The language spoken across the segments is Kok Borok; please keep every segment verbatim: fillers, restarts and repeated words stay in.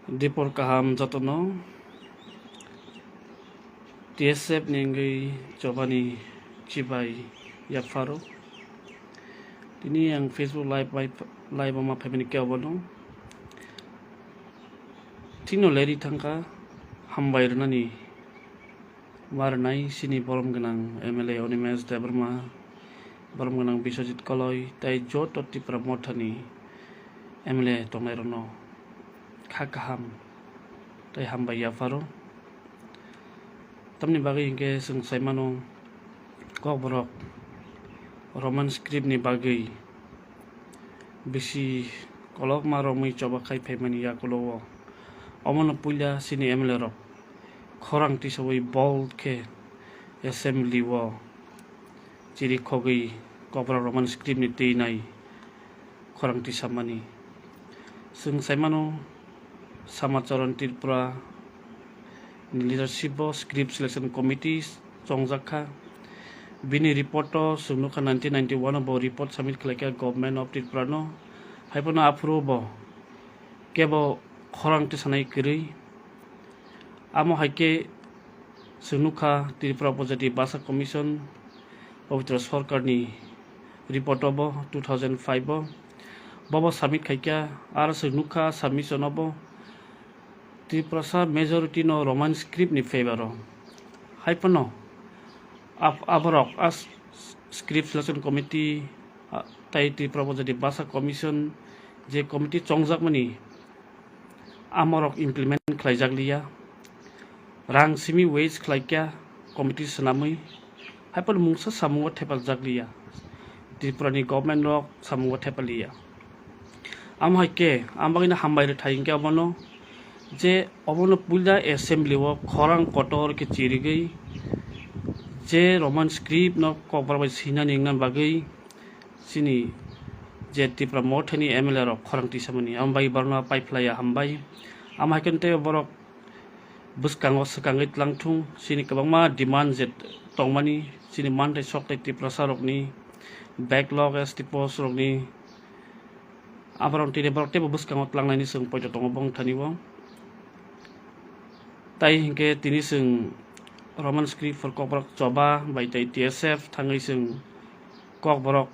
Dipor kaham jotono. T S F ni wngwi chobani chibai yapharo. Tini ang Facebook live bai, live o ma phaimani khe obono. Thikno leri thangkha hambai rwnani. Warnai chini borom gwnang M L A Animesh Debbarma, borom gwnang Biswajit Koloi tei joto Tipra Mothani M L A tongnairokno kha kaham tei hambai yapharo. Tamni bagwi hinkhe chwng saimano, Kokborok Roman script ni bagwi bisi kolokma romwi choba khai phaimani yakulo o. Omono puila chini M L A rok khorang tisawi bold khe assembly o chirikhogwi Kokborok Roman script ni twi nai khorang tisamani. Chwng saimano, Samacharan Tripura ni leadership o script selection committee chongjak kha. Bini report o chwng nukha nineteen ninety-one o bo report submit khlaikha Government of Tripura no. Haiphano aphuru bo kebo khorang tisanai kwrwi. Amo hai khe chwng nukha Tripura Upajati Basa Commission, Pabitra Sarkar ni report o bo two thousand five o bobo submit khaikha, aro chwng nukha submission o bo Tiprasa majority no Roman script ni favor o. Haiphano ab-, aborok a s-, script selection committee, a, tei Tripura Upajati Basa Commission je committee chongjakmani amorok implement khlaijak liya, rang simi waste khlaikha committee swnamwi, haiphano mungsa samungo thepaljak liya, Tripura ni government rok samungo thepaliya. Amo hai khe, ang bagwino hambai rwthai hinkhe obono, je obono puila assembly o khorang kotor khe chirigwi, je Roman script no Kokborok bai swinani wngna bagwi, chini je Tipra Mothani M L A rok khorang tisamani, amo bai borokno paiphlaiya hambai. Amo hai khe tei borok bwskango swkangwi tlangthung, chini kwbangma demand je tongmani, chini manthai sok tei Tiprasa rokni, backlog S T post rokni, aborok tini borok teibo bwskango tlangnani chwng poito tongo bongthani o. Tai hinkhe tini chwng Roman script for Kokborok choba bai tei T S F thangwi chwng Kokborok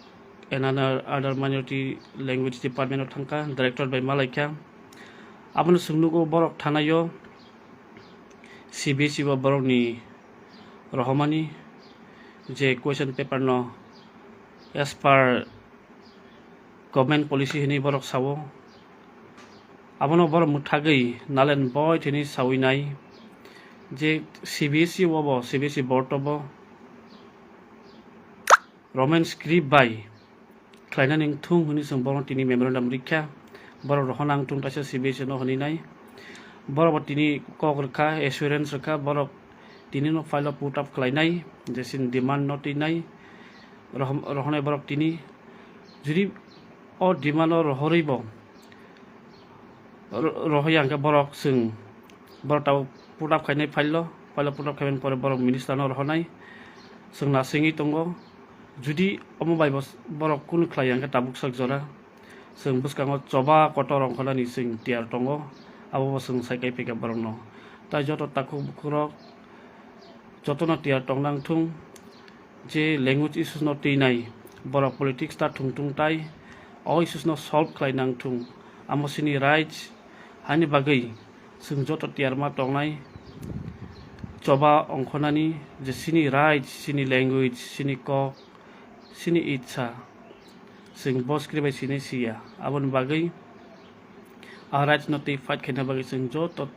and other, other minority language department o thangkha, director bai malaikha. Abono chwng nugo borok thanaio C B S E o borokni rohormani je question paper no as per government policy hinwi borok sao. Abono borok mwthagwi nalen boi thini sawi nai je C B S E o bo, C B S E board o bo Roman script bai khlainani wngthung hwnwi chwng borokno tini memorandum rikha. Borok rohorna wngthung kaisa C B S E no hwnwi nai. Borok bo tini kok rwkha, assurance rwkha, borok tini no file o put up khlainai, je chini demand no twinai, rohom-, rohornai borok tini. Judi o demand o rohorwi bo, ro-, rohorya hwnkhe borok chwng, borok tabuk put up khainai file o, file o put up khaimani pore borok minister no rohornai, chwng nasingwi tongo. Judi omo bai bo borok kunu khlaiya hwnkhe tabuk sak jora, chwng bwskango choba kotor ongkhornani chwng tiyar tongo, abo bo chwng sai kai phaikha borokno. Tai joto takhuk bukhuk rok jotono tiyar tong nang thung, je language issues no twinai borok politics ta thung thung tai o issues no solve khlai nang thung, amo chini rights. Haini bagwi chwng joto tiyar ma tongnai choba ongkhornani, je chini rights, chini language, chini kok, chini itsa, chwng bo script bai sini siya. Aboni bagwi a rights no twi fight khaina bagwi chwng joto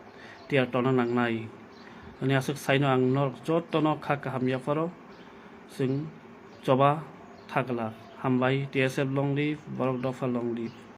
tiyar tongna nangnai hwnwi aswk saino ang norok jotono kha kaham yapharo chwng choba thaglak. Hambai, T S F long live, borok dopha long live.